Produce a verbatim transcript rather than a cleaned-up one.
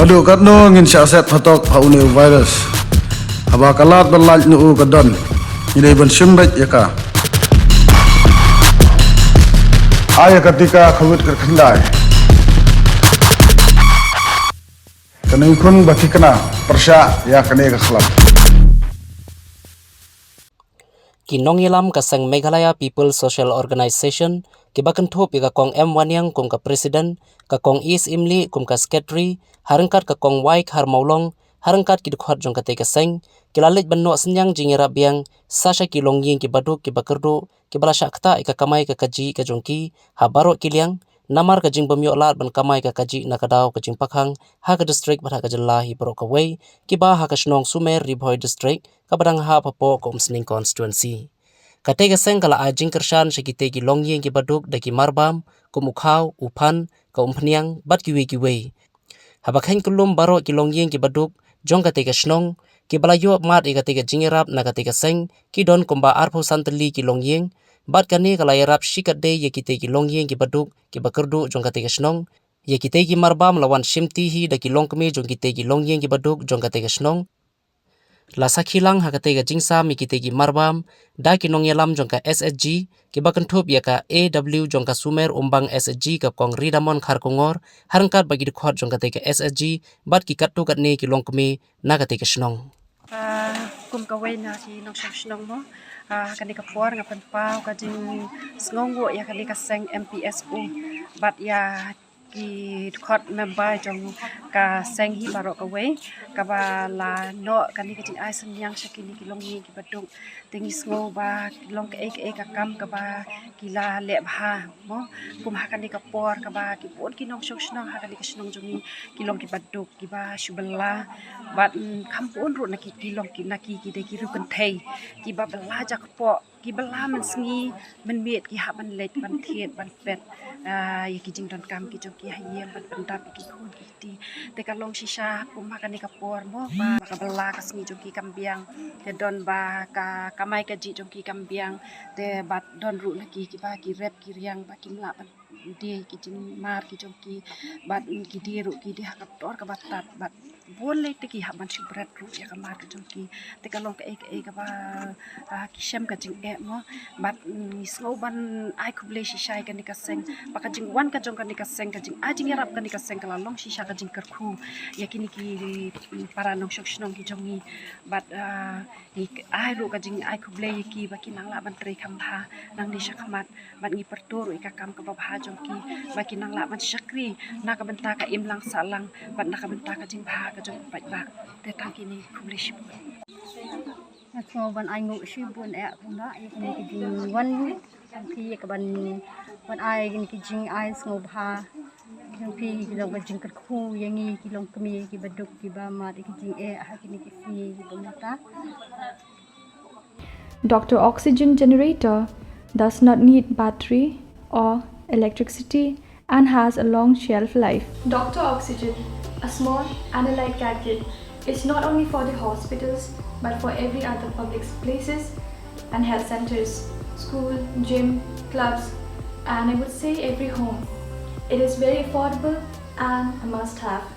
Haduh katno ngin shah set phatok ha une u virus? Haba ka lad ban lait noh u ka don, ngi dei ban shim beit ïa ka. Ai ïa ka tika Covid khyndai. Kane khun ba thikna pyrshah ïa kane ka khlam. Ki nongïalam ka seng Meghalaya People Social Organisation, kiba kynthup ïa ka Kong M Wanniang kum ka President, ka Kong E Syiemlieh kum ka Secretary, ha ryngkat ka Kong Y Kharmawlong, ha ryngkat ki dkhot jong katei ka seng, ki la leit ban noh synñiang jingïarap biang sa sha ki longïing kiba duk kiba kyrduh, kiba la shah ktah ïa ka kamai ka kajih ka jong ki ha baroh ki liang, namar ka jingbym ïoh lad ban kamai ka kajih na ka daw ka jingpakhang ha ka district bad ha ka jylla hi baroh kawei, kiba ha ka shnong Sumer, Ri Bhoi District, kaba dang hap hapoh ka Umsning Constituency. Katei ka seng ka la ai jingkyrshan sha kitei ki longïing kiba duk da ki marbam kum u khaw, u phan, ka umphniang bad kiwei kiwei. Haba kheiñ kyllum baroh ki longïing kiba duk jong katei ka shnong, kiba la ïoh mad ïa katei ka jingïarap na katei ka seng, ki don kumba arphew san tylli ki longïing, bad kane ka la ïarap shikatdei ïa kitei ki longïing kiba duk kiba kyrduh jong katei ka shnong. Ïa kitei ki marbam la wan shimti hi da ki longkmie jong kitei ki longïing kiba duk jong katei ka shnong. La sakhi lang ha katei ka jingsam ïa kitei ki marbam da ki nongïalam jong ka S H G, kiba kynthup ïa ka A W jong ka Sumer Umbang S H G, ka Kong Ridamon Kharkongor, ha ryngkat bad ki dkhot jong katei ka S H G bad ki katto katne ki longkmie na katei ka shnong. Ah, kum kawei na ki nongshong shnong mo, ah, ha kane ka por nga pynpaw ka jingsngewnguh ïa kane ka seng M P S O bad ïa ki dkhot member jong ka seng hi baroh kawei, kaba la noh kane ka jingai synñiang sha kine ki longïing kiba duk. Te ngi sngew ba long kaei kaei ka kam kaba ki la leh bha mo, kum ha kane ka por kaba ki bun ki nongshong shnong ha kane ka shnong jong ngi ki long kiba duk, kiba shu bylla. Bad, mm, kham bun ruh na ki, ki long ki, na ki, ki dei ki riew kynthei kiba bylla jakpoh, kiba la mynsngi mynmiet ki hap ban leit ban thied ban peit, ah, ïa ki jingdonkam ki jong ki ha ïing, ban pyndap ïa ki khun ki kti. Te ka long shisha kum ha kane ka por mo, ba ka bylla ka sngi jong ki kam biang. Te don ba ka kamai kajih jong ki kam biang. Te bad don ruh na ki kiba ki rep ki riang ba kim lah ban die ki jingmar ki jong ki, bad ki die ruh ki die ha ka dor kaba tad, bad bun lei te ki hap ban shu bret ruh ïa ka mar ka jong ki. Te ka long kaei kaei kaba, ah, ki shem ka jingeh mo. Bad, mm, ngi sngew ban ai khublei shisha ïa kane ka seng, ba ka jingwan ka jong kane ka seng, ka jingai jingïarap kane ka seng ka la long shisha ka jingkyrkhu ïa kine ki, mm, para nongshong shnong ki jong ngi. Bad, ah, ngi ai ruh ka jingai khublei ïa ki ba ki nang lah ban trei kham bha nangne shakhmat. Bad ngi pyrto ruh ïa ka kam kaba bha jong ki, ba ki nang lah ban shakri na ka bynta ka imlang sahlang, bad na ka bynta ka jingbha ka jong u paidbah. Te tang kine, khublei shibun. Nga sngew ban ai nguh shibun eh kumba ïa kine ki jingwan jong phi, ïa ka ban, ban ai kine ki jingai sngewbha jong phi, ki long ka jingkyrkhu ïa ngi ki longkmie kiba duk kiba mad ïa ki jingeh ha kine ki sngi kiba mynta. Doctor Oxygen Generator does not need battery or electricity and has a long shelf life. Doctor Oxygen, a small and a light gadget, is not only for the hospitals but for every other public places and health centers, school, gym, clubs, and I would say every home. It is very affordable and a must have.